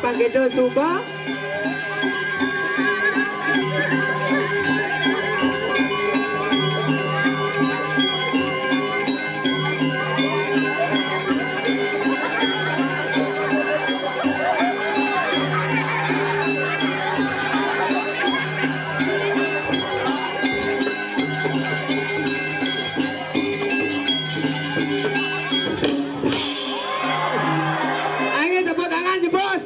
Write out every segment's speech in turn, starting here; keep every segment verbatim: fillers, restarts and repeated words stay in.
Pang kéto suba. Ayo tepuk tangan, jebos.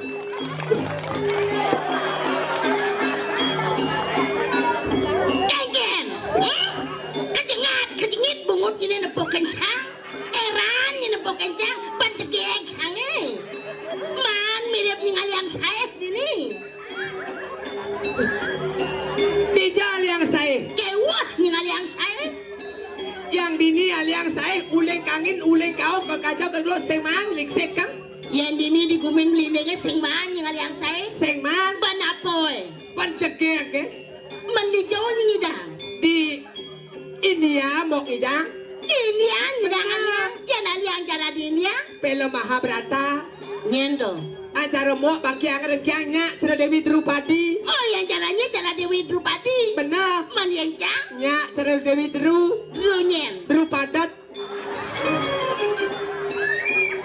Kénkén, eh? Kejengat, kejengit, bungut nyéné nepuk kencang. Éran nyéné nepuk kencang, pan cegék cangé. Man mirip nyén aliang saé dini. Dija aliang saé. Kéweh nyén aliang saé. Yang dini aliang saé, uling kangin, uling kauh, kakaja, kagelut, sing maan, lingsik, kan? Yén dini di gumin Belimbingé sing maan nyén aliang saé. Sing maan. Pan apa, é? Pan cegék, é? Men dija nyén ngidang. Di India, mok ngidang. Di India ngidang. Bener. Aliang. Yén aliang cara di India? Film Mahabharata. Nyén to? Acara mok pakiang rengkiang nyak cara Déwi Drupadi. Oh, yang caranya cara Déwi Drupadi. Bener. Men yang ca? Nyak cara Déwi Dru. Dru nyén. Drupadat.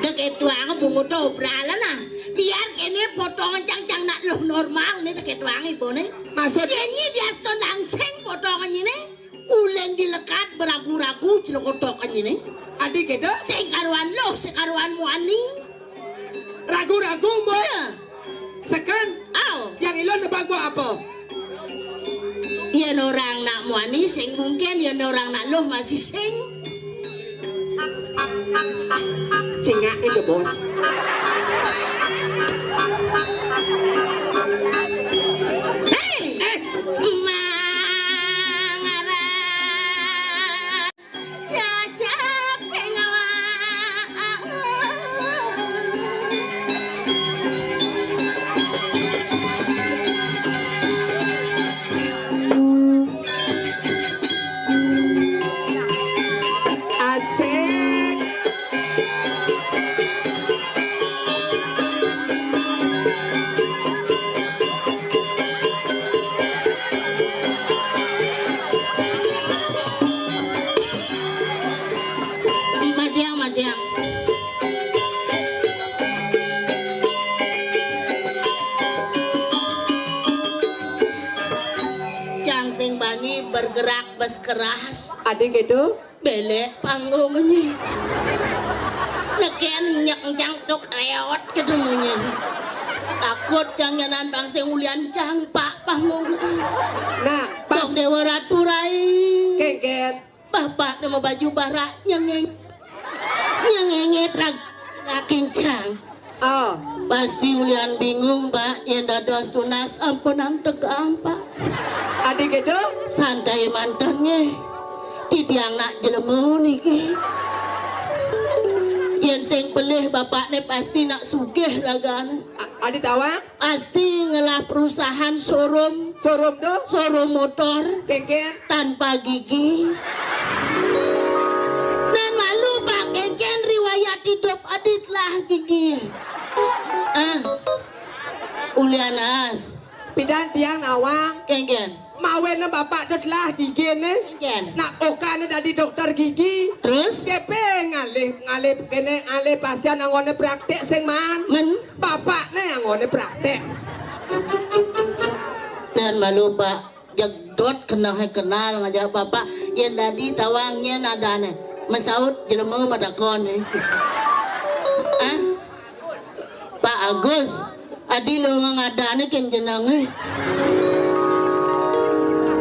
Dek itu ang bungut obralan ah. Biar kéné potongan cang-cang nak luh normal né dek itu ang ibu né. Maksud? Yén nyi dia ston langsing potongan ini. Uling dilekad beragu-ragu celok otok nyéné. Adi kéto? Sing karuan luh, sing karuan muani. Ragu-ragu, Mbok. Iya. Seken. Au. Yang ilon nebak, Mbok, apa? Yén orang nak muani sing mungkin, yén orang nak luh masih sing. Cingak itu, Bos. Hei! Eh! Mangara. Cacak pengawa. Asik. Madiang, madiang. Cang sing bani bergerak bes keras. Adi kéto? Belek panggung nyi. Nekén nyek nyang tuk reot kéto nyi. Takut cang nyanan bang sing ulian cang pak panggung. Nah, pas. Cang Déwa Ratu rai. Kénkén. Bapakné mabaju barak nyengeng. Nyengengé trag-, rakincang. Oh. Pasti ulian bingung, Pak, yén dados tunas ampunang tegang, Pak. Adi kéto? Santai manten nggih. Titiang nak jelema niki. Yén sing pelih bapakné pasti nak sugih ragané. A-, adi tawang? Asti ngelah perusahaan showroom. Showroom to? Showroom motor. Kénkén. Tanpa gigi. Nan malu, Pak, kénkén riwayat hidup adi telah gigi. Ah. Ulian as. Pidan tiang nawang. Kénkén. Mawinan bapak to telah giginé. Kénkén. Nak okané dadi dokter gigi. Terus? Kepé ngalih, ngalih kéné, ngalih pasién anggoné praktek sing maan. Men? Bapakné anggoné praktek. Nan malu, Pak. Jedot kenal, kenal ngajak bapak. Yén dadi tawang nyén adané. Masaut jelema matakoné. Ah? Pak Agus, adi lowong adané kén jenengé.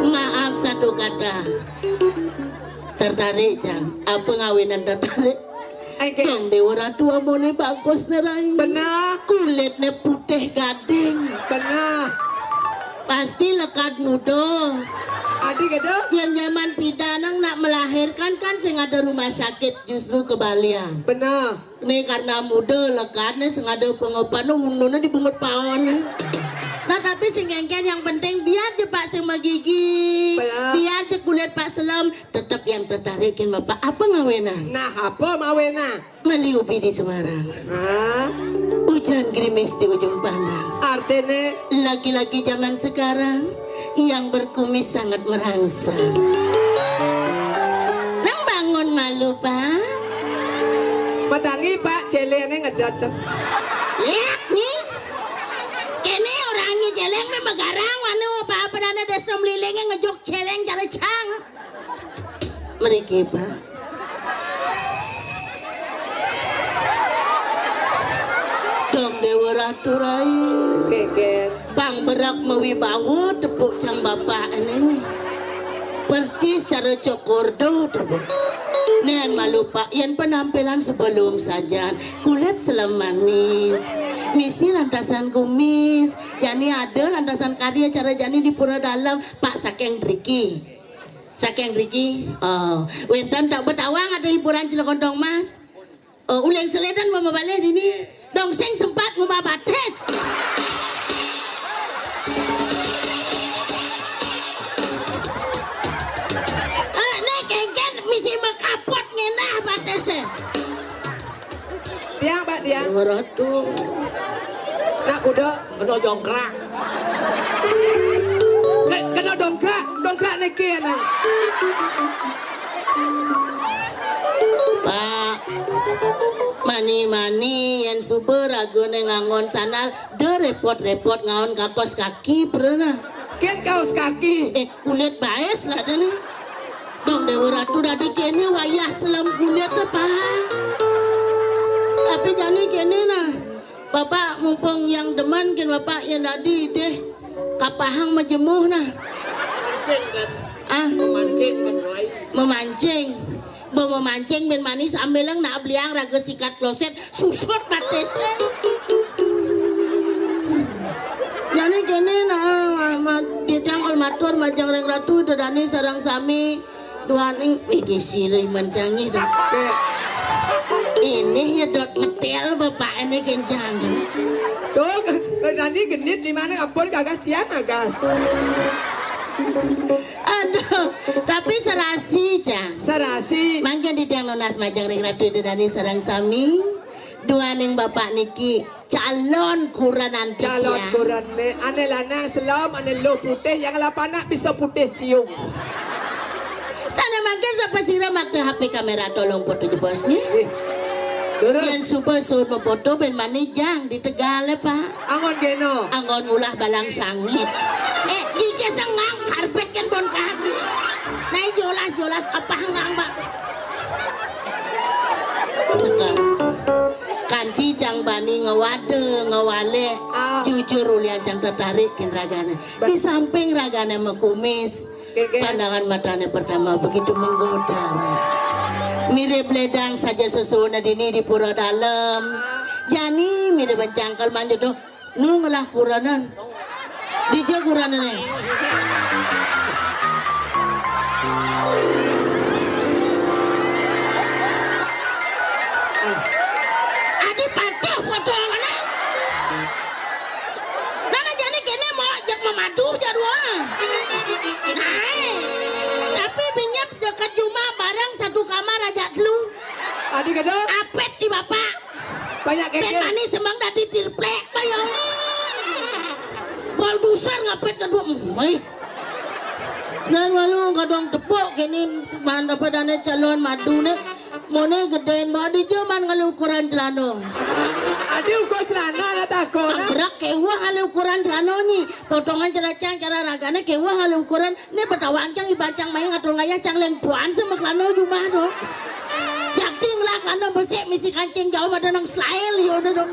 Maaf satu kata. Tertarik, Cang. Apa ngawinan tertarik? Engké. Cang Déwa Ratu amoné bagusné rai. Bener. Kulitné putih gading. Bener. Pasti lekad muda. Adi kéto? Yén jaman pidanang nak melahirkan kan sing ada rumah sakit justru kebalian. Bener. Né karena muda lekadné sing ada pengobaté unduné dibungut paon. Tapi sing kéngkén yang penting biar je Pak sing magigi, biar je kulit Pak selem, tetep yang tertarik kén Bapak. Apa ngawénang? Nah, apa mawénang? Meli ubi di Semarang. Hah? Hujan gerimis di ujung pandang. Artinya? Laki-laki zaman sekarang yang berkumis sangat merangsang. Nang bangun malu, Pak. Petangi, Pak, céléngé ngedot. Lihat nih. Kéné orangnya céléng mé megarang, mana apa-apa dana desa melilingnya ngejuk céléng cara cang. Mriki, Pak. Dong Déwa Ratu Rai. Kéngkén. Bang berak mawibawa tepuk cang bapak ini. Percis cara cokordo tepuk. Nén malu, Pak, yén penampilan sebelum sajan, kulit selem manis, misi lantasan kumis, jani ada lantasan karya cara jani di pura dalam, Pak, saking driki. Saking driki, oh, wénten tak betawang ada hiburan Jelekontong Mas. Oh, uling selédan mau mabalih dini. Dong sing sempat ngumah batis. Eh, né kéngkén misi makapot ngénah batisé. Tiang, Pak, tiang. Dua ratus. Nak kuda. Kena jongkrak. Ke-, kena dongkrak, dongkrak niki, anak. Pak, mani-mani yén suba ragané ngangon sandal, da répot-répot ngaon kaos kaki, pernah. Kén kaos kaki. Eh, kulit baes lah dene. Dong Déwa Ratu dadi kéné wayah selem kulit té, Pak. Tapi jani kéné nah. Bapak mumpung yang demen kén Bapak yang dadi deh kapahang majemuh nah. Mancing kan? Ah, memancing kan, Roy? Memancing. Bo memancing bin manis ambilang nak beliang raga sikat kloset susut batisé. Jani kéné nah, ma-, ma-, titiang kul matur majeng ring Ratu Ida Dané sareng sami. Duaning, wih, gisi ri mencangih to. Ini ya dot ngetel bapak ini kencang. Tuh, Ida Dané genit di mana ampun kagak siang agas. Aduh, tapi serasi, Cang. Serasi. Mangkin titiang nunas majeng ring Ratu Ida Dané sareng sami. Duaning bapak niki calon kurenan titiang. Calon kurené, ané lanang selem, ané luh putih, yang lapanak bisa putih siung. Sané mangkin sapa sira makta H P kamera tolong foto jebos nggih. Ih, durus. Yén suba suud mafoto ben mani jang di Tegal ya, Pak. Anggon geno. Anggon ngulah balang sangit. Eh, gigi sengang karbet kan bon kaki. Nah, jolas-jolas apa ngang, Pak? Sekar. Kanti cang bani ngewade, ngewale. Ah. Jujur ulian cang tertarik kin ragane. Di samping ragane mekumis, pandangan matane pertama begitu menggoda. Mirip ledang saja sesuuna dini di pura dalem. Jani mirip cangkel manjur doh. Nu ngelah kurenan. Dija kurenané? Adi patuh foto mana? Nana jani kéné mau jak memadu jadwal. Nah, tapi binyep dekat juma bareng satu kamar aja dulu. Adi kada? Apet di bapak. Banyak kén kéker. Mani semang dadi tirplek, bayang. Bol busar ngapet kedua, mai. Nah, malu kadang tepuk kini man apa dana calon madu ne. Mone gedén mau di jaman ngelu ukuran celana. Adi ukur celana, ada takon, ah? Ambrak kewah ngelu ukuran celana nyi. Potongan celacang cara ragane kewah ngelu ukuran. Né betawaan cang iban cang main ngatur ngayah cang lengkuan sama kelana jumah to. Jakti ngelak kelana besik misi kancing jauh ada nang selail yo to.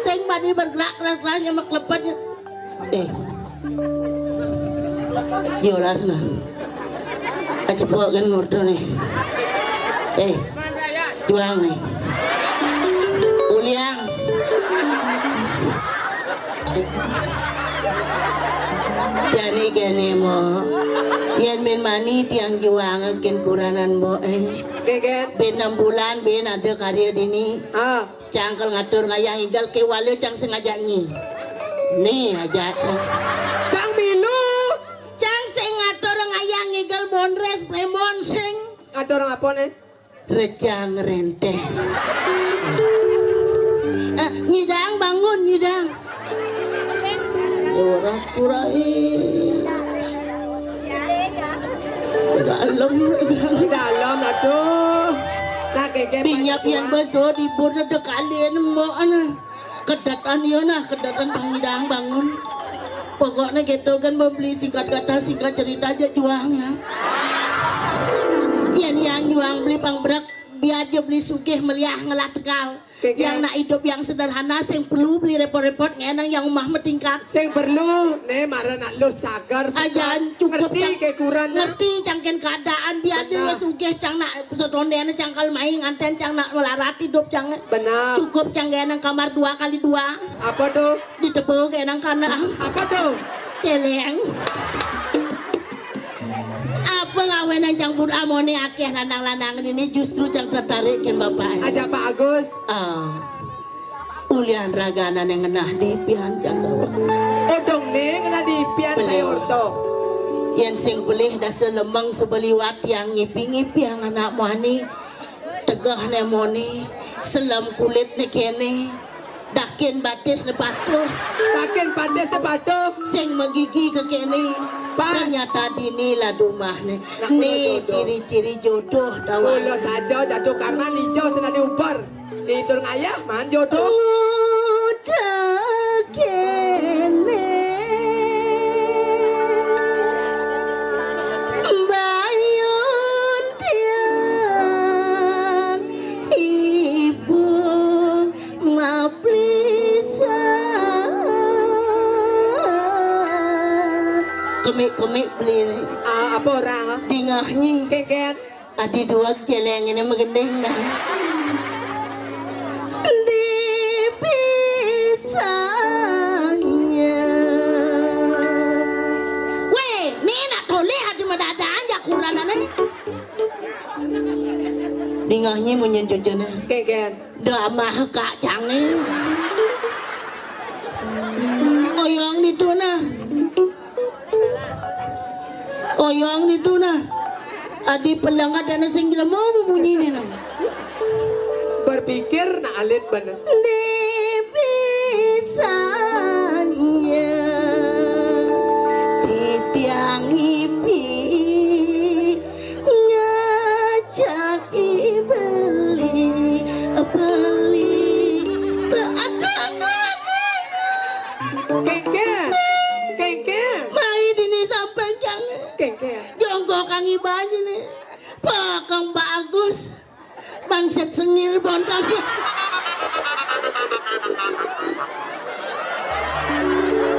Sing bani bergerak keras-keras nyemek lepet. Eh. Jolas nah. Acepok kan ngurdo nih. Eh. Juang nih. Uliang. Jani kéné mo. Yén min mani tiang juang kén kurenan mo, eh. Kén, kén. Bin enam bulan bin ada karya dini. Ah. Cangkel ngatur ngayah inggal kewala cang sengaja nyi. Né aja, Cang. Cang milu. Cang sing ngatur ngayah ngigel bondrés prémbon sing. Ngatur apa, né? Rejang renteng. Eh, nyidang bangun, nyidang. Ya, ora kurai. Dalem. Dalem, aduh. Nah, kéké. Pinyap yang beso di bur dekalin mo ana. Kedetan ya nah, kedetan pangidang bangun. Pokoknya gitu kan, membeli singkat kata, singkat cerita aja juangnya. Yén yang juang beli pangbrek, biar dia beli sugih meliah ngelah tegal. Yang nak hidup yang sederhana, sing perlu beli repot-repot, ngenang yang umah metingkat. Sing perlu, né, mara nak luh cagar, ajan cukup ngerti cang, kekurangan. Ngerti cangken keadaan, biar dia sugih, cang nak setondéné, cang kal main nganten, cang nak melarat hidup, cang. Benar. Cukup cang ngenang kamar dua kali dua. Apa tuh? Ditepu ngenang kana. Apa tuh? Céléng. Apa ngawénan cang budak amoné akéh lanang-lanang ini justru cang tertarik kén bapak. Aja Pak Agus. Ah. Ulian raganané ngenah di pian cang dawa. Odong né ngenah di pian. Pelih. Saya orto. Yén sing pelih dasa lemeng sebeliwat yang ngipi-ngipi yang anak muani. Tegeh né moné, selem kulit né kéné. Dakin batis né patuh. Dakin batis né patuh. Sing magigi ka kéné. Pas. Ternyata dini lah dumah né. Nak né jodoh. Ciri-ciri jodoh tawang. Kula saja jatuh karman ijo senadi uber. Diitung ayah man jodoh. Udah kéné. Bayun tiang ibu. Maplisa. Kemik-kemik beli né. Ah, apa orang? Dingah nyi. Kékén. Adi dua céléng ini magending nah. Dipisahnya. Wéh, né nak tolih adi madadaan jakuranan né. Dingah nyi munyin cucuné. Kékén. Damah kak cangé. Oyong ditu nah. Oyong ditu nah. Adi pelengat dana sing jelema mumunyiné nah. Berpikir nak alit bener. Dipisahnya titiang ipi ngajak i beli, beli. Aduh, aduh, aduh, aduh. Kékén. Kékén. Mai dini sampeyan jang. Kékén. Jonggo kang ibané né. Pakang Pak Agus. Bangset sengir bon kang.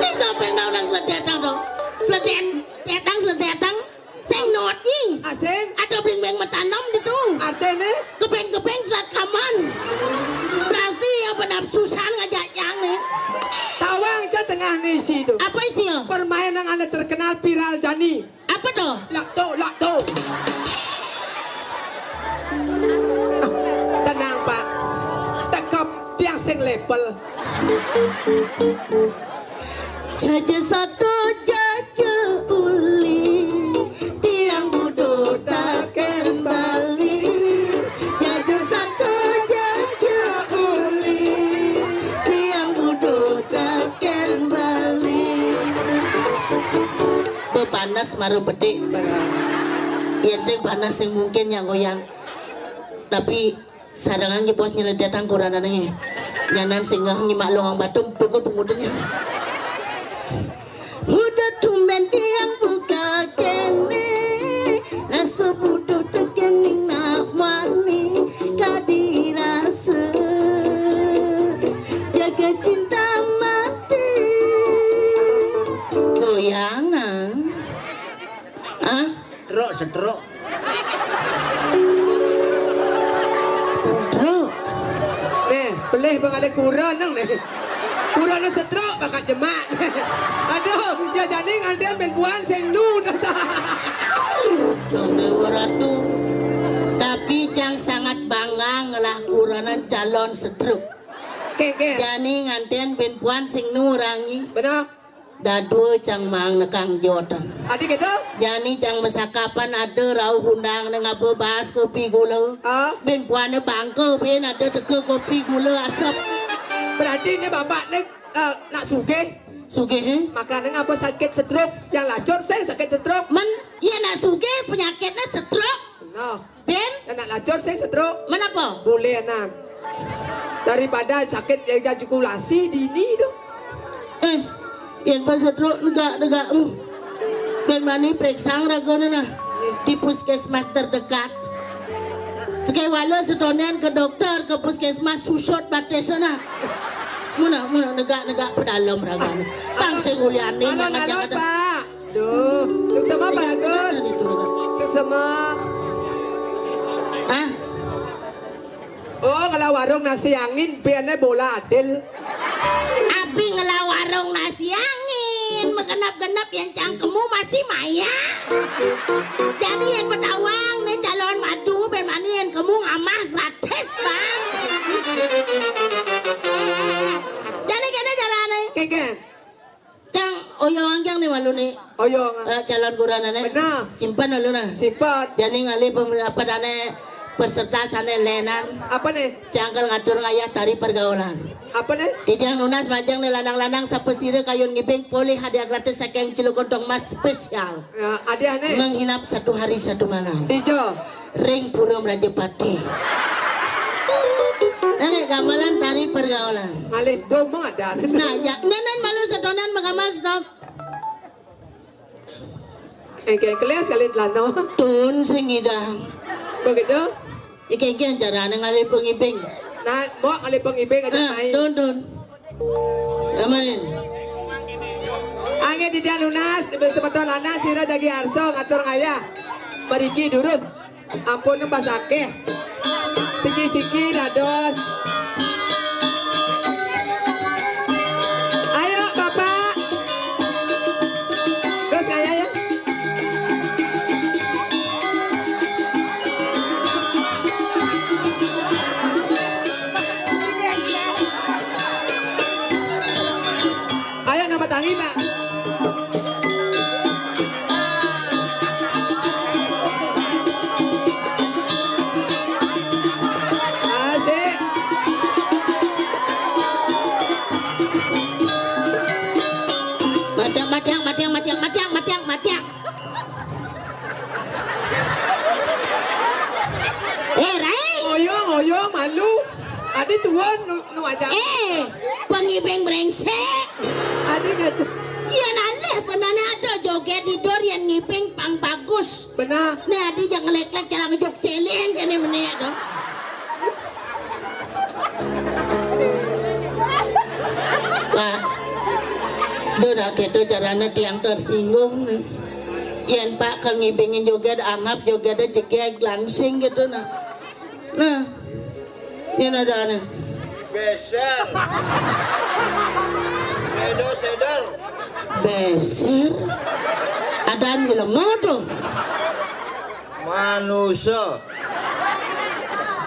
Né sampeyan nang sledetang to. Sledet, detang, sledetang. Sing nuut nyi. Ah, sing. Ada bling-bling metanom ditu. Artiné? Kepeng-kepeng selat kaman. Berarti yang benapsusan ngajak yang né. Tawang ca tengah né isi tu. Apa isi ya? Permainan anu terkenal viral jani. Apa tuh? Lakto, lakto. Tenang, Pak. Tekep tiang sing level. Jaja sato, jaja uli, tiang buduh taken Bali. Jaja sato, jaja uli, tiang buduh taken Bali. Bepanas maru bedik. Yén sing panas sing mungkin yang goyang. Tapi sarangan nggih bos nyeledetan kuranané. Nyanan singgah nyimak longang batu buku pengudenya. Udah tumben tiang buka kéné, rasa buduh tekening nak mani kadi rasa jaga cinta mati. Goyangan. Ah, truk, setruk. Setruk. Nih, pelih pengalih kurang nang nih. Kurang setruk bakat jemak. Aduh, ya jani ngantian main buan sing nu. Dong Dewa Ratu. Tapi cang sangat bangga ngelah kuranan calon setruk. Kéngkén. Jani ngantén bén puan sing nurangi. Bener. Dadua cang maang nekang joten. Adi kéto? Jani cang masakapan ada rauh undang né ngaba baas kopi gula. Ah. Bén puan né bangka bén ada teka kopi gula asep. Berarti né bapak né, eh, nak sugih. Sugih, eh? Makané ngaba sakit stroke, yang lacur sing sakit stroke. Men, ya nak sugih penyakitnya stroke. Nah. Bén? Anak lacur sing stroke. Menapa? Boleh anak. Daripada sakit ejakulasi dini tu. Eh, yén pas stroke negak-negak. Hmm. Bén mani préksang ragané nah. Di puskesmas terdekat. Sekéwala setonan ke dokter, ke puskesmas susut batis nah. Muna, muna negak-negak pedalem ragané. Tang sing uliané. Alon, alon, Pak. Duh, suksema Pak Agus. Suksema. Ah. Oh, ngelah warung nasi angin, biarnya bola adil. Abi ngelah warung nasi angin, magenep-genep yén cangkemmu masih maya. Jadi yén petawang né calon madu, bén mani yén kemu ngamah gratis, Bang. Jadi kéné carané. Kéngkén. Cang, oyong angkang né malu né. Oyong. Eh, calon kuranané. Benar. Simpan dulu nah. Simpan. Jani ngalih pem-, apa dané peserta sané lénan. Apa né? Cang kal ngatur ngayah tari pergaulan. Apa né? Titiang nunas majeng né lanang-lanang sapasira kayun ngibing polih hadiah gratis saking Celuk Kontong Mas spesial. Ya, hadiah né. Menghinap satu hari satu malam. Ijo. Ring Pura Mrajapati. Nah, gamelan tari pergaulan. Malih dong ada. Nah, ya, nénén malu setonan magamal stop. Engké kelas kali telano. Tun sing ngidang. Begitu? Iki, iki carané ngalih pengibing. Nah, mau ngalih pengibing aja. Nah, main. Tun, tun. Amin. Angin di nunas, semeton lanang sira jagi arsa ngatur ngayah. Mriki durus. Ampun pas akéh. Siki-siki dados. Ayo, Bapak. Terus ngayah ya. Ayo nama tangi, Pak. Asik. Matiang, matiang, matiang, matiang, matiang, matiang, matiang. Eh, Rai. Oyong, oyong, malu. Adi tuan nu, nu aja. Eh, pengibing brengsek. Adi kata. Iya nalih penana ada joget tidur yang ngibing pang bagus. Benar. Nih adi jangan lek-lek cara ngejuk celeng kene menek dong. Pak, duh, nak gitu caranya tiang tersinggung nih. Yen Pak ke ngibingin joget, angap jogetnya jegeg langsing gitu nah. Nah, yen ada aneh. Beser. Bedo sedel. Beser. Adaan jelema tuh. Manusa.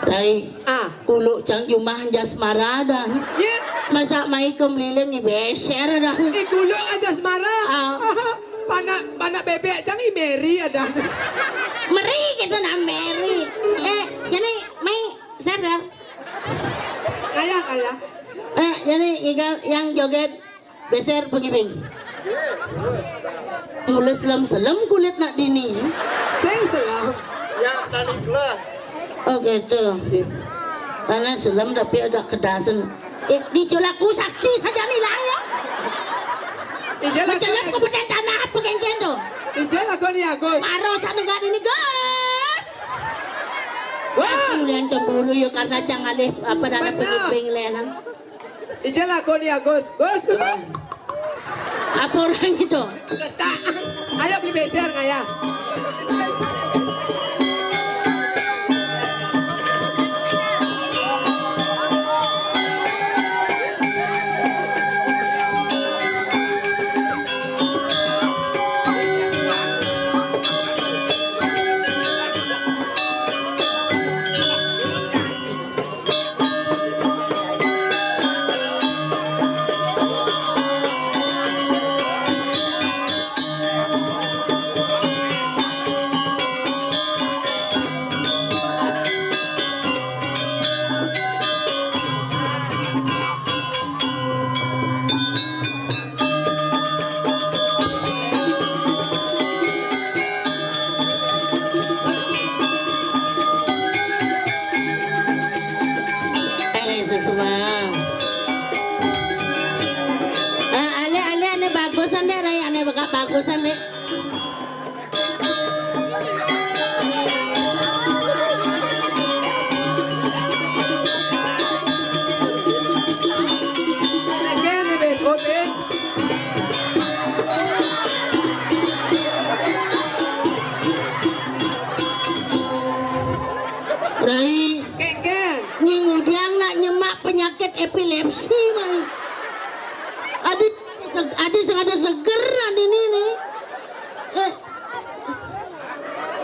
Rai. Ah, kuluk cang jumah jasmara dah. Ye. Masa mai ke meliling ni beser dah. Eh, kuluk aja semara. Ah. Panak, panak bebek cang i Mary ada. Meri gitu nah, Mary. Eh, jadi mai sadar. Kaya, kaya. Eh, jadi igal yang joget beser pengibing. Mulai selem-selem kulit nak dini. Sing selem. Yang tadi gelah. Oh gitu. Karena selem tapi agak kedasen. Eh, di jolaku sakti saja nih lang ya. Ijel aku, mencelep ke beden tanah apa genggen tuh? Ijel aku nih Agus. Maro sana enggak ini Gus. Wah. Pasti ulian cemburu ya karena cang alih apa dana. Bener. Pengibing lenan. Ijel aku nih Agus. Gus. Apa orang itu? Letak. Ayo beli beser ngayah.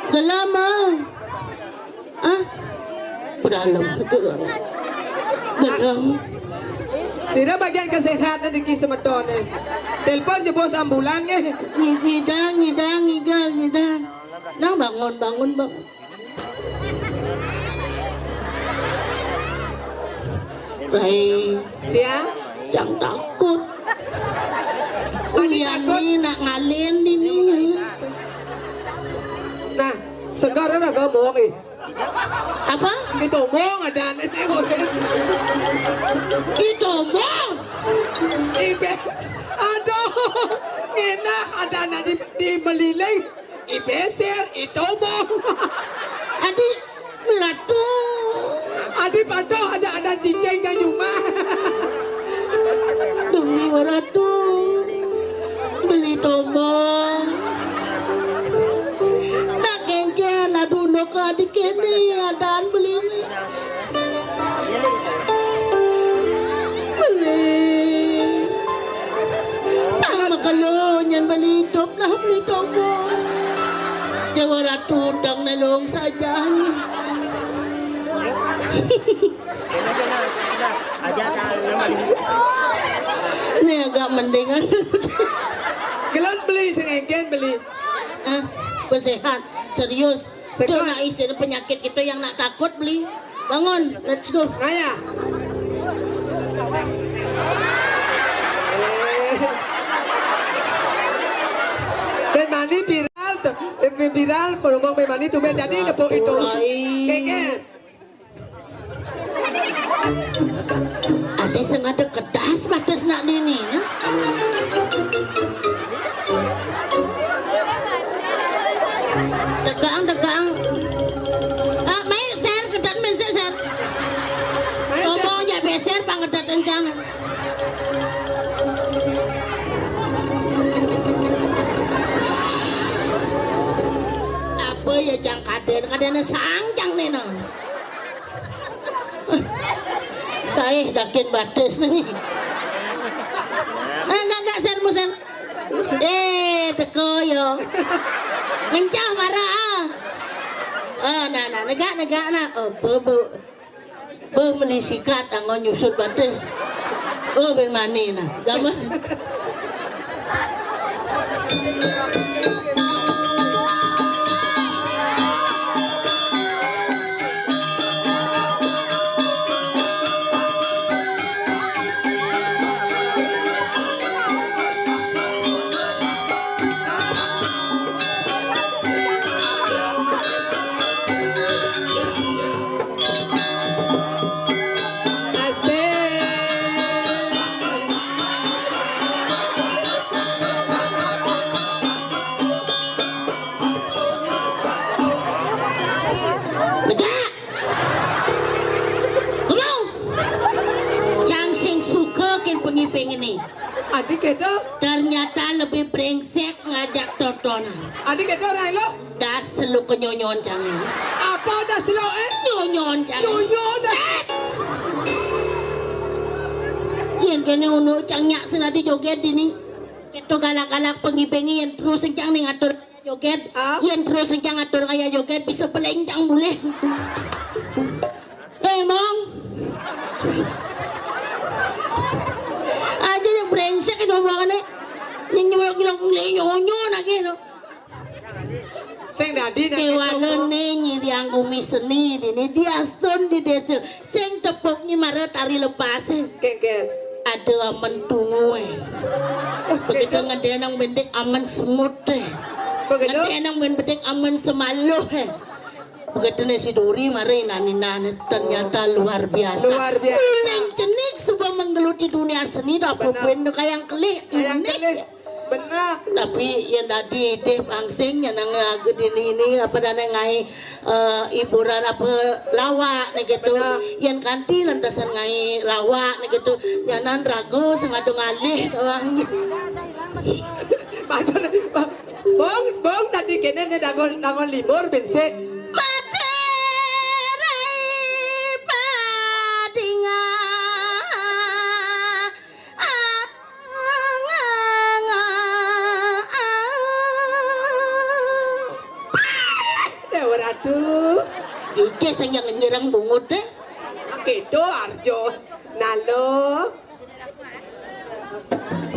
Gelem, ah. Ah? Beralem, beralem. Gelem. Sira bagian kesehatan iki semetone. Telepon jebos ambulan nggih. Nyi-, nyidang, nyidang, ngigal, nyidang. Nang bangun, bangun, bangun. Baik. Dia? Jang takut. Tadi takut. Uyan ni nak ngalen dini. Nah, segar dah ngomong eh. Apa? Itombong ada anak tengok. Itombong. Ibe. Aduh. Enak ada anak di, di Meliling. Ibeser, itombong. Adi, Ratu. Adi patuh ada, ada cincin kan cuma. Demi Ratu. Beli tombong. Nak kengken, aduh, nak adik ini, adaan beli ini. Beli. Tang makelo nyen beli idup nah beli toko. Dewa Ratu dang nelong saja. Ini agak mendingan. Gelon beli sing engken beli. Ah, bersehat, serius. Sekon. Tuh nak isin penyakit kita yang nak takut beli. Bangun, let's go. Ngaya. Eh. Ben mani viral tuh. Eh, viral, berhubung ben mani tuh ben jadi nepuk itu. Ai. Kengken. Adi sing ada kedas bates nak nini, ya? Tegang, tegang. Ah, mai, Ser, kedat men sik, Ser. Mai, Ser. Ngomong ya, beser, pang kedat rencana. Apa ya, jang kaden, kadennya sangjang nih, no. Saya dakin batis nih. Eh, enggak, enggak, Ser, musen. Eh, teko yo. Mencah marah, ah. Oh, nah, nah, negak, negak, nah. Oh, bubuk. Beuh, meli sikat, anggo nyusut batis. Oh, ben mani, nah. Gamen. Tegak. Kemau. Cang sing suka kin pengiping ini. Adi kedo. Ternyata lebih brengsek ngajak totonan. Adi kedo, Rai, lo? Das lu kenyonyon cang ini. Apa das lo, eh? Nyonyon cang ini. Nyonyon das. Eh! Yen kene unu cang nyak senadi joget dini. Keto galak-galak pengibengi yen terus cang ning atur joget. Ah? Yen terus cang atur kaya joget bisa belencang mulih. Eh, Mong. Aja yang brengsek itu omongannya. Yang nyolok-nyolok nyonyo lagi, no. Sing dadi nak. Kewalane nyiriang bumi seni dini diastun di desa. Sing tepuk nyi mara tari lepas. Kengken. Ada amen tungue. Begitu ngede nang bendik amen semut, eh. Begitu? Ngede nang ben-, bendik amen semaluh, eh. Begitu ne si Dori mara inan-inan, ternyata luar biasa. Luar biasa. Uling cenik suba menggeluti dunia seni, dah. Benar. Apa ben kayang kelih. Kayang kelih. Benar. Tapi yen dadi idih pangsing nyeneng lagu dini ini apa dane ngai, eh, hiburan apa lawak ne gitu. Benar. Yen kanti lantasan ngai lawak ne gitu. Nyanan raga sing adu ngalih doang. Maksudnya, Bong, Bong tadi kene ne dangon, dangon libur ben sik. Mate rai padinga. Aduh, iki sing nyerang bungut deh. Kéto Arjo. Nalo.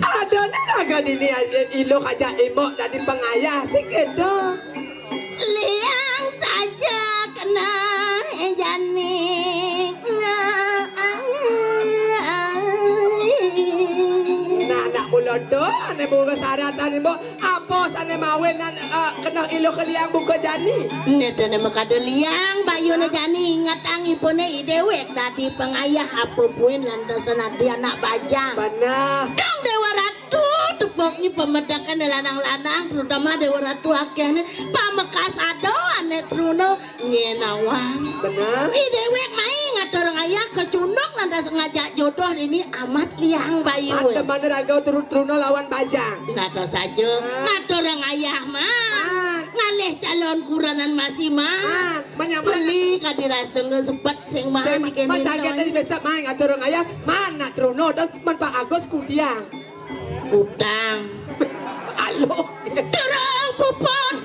Ada né raga dini aja iluh aja imbok dadi pangayah sing kéto. Liang saja kena jani. Nah, anak kula to, ané murus saratan imbok. Apa sané mawinan, eh, kena iluh ka liang buka jani? Né dene makada liang bayune jani ingetang ibuné i déwék dadi pangayah apa buin lantasan adi anak bajang. Bener. Dong Déwa Ratu tepuknya pemedakan lanang-lanang, terutama Déwa Ratu akéh né pamekas ada ané truna Nyén nawang. Bener. I déwék mai ngatur ngayah kecunduk lantas ngajak jodoh ini amat liang bayu. Mat demen raga tru-, truna lawan bajang. Nata saja. Ah. Ngatur ngayah mah. Ah. Ngalih calon kuranan masih mah. Ah, menyamar. Beli kadi rasa ngesepet sing mah. Sing dikene mah jaget lawan. Tadi besok mai ngatur ngayah. Mana truna terus men Pak Agus kudiang. Utang. Alo. Durung puput.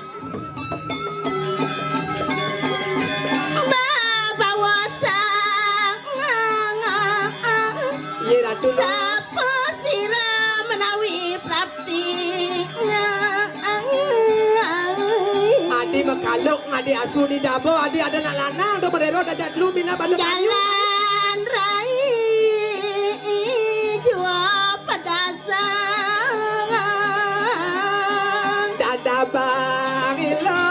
Babawa sang. Iya, Ratu. Sapa sira menawi prapti. Adi makaluk ngadi asu ni jaba, adi ada nak lanang tu merero dajat lu mina balik. Jalan rai jua pedas. Dadabang ilang.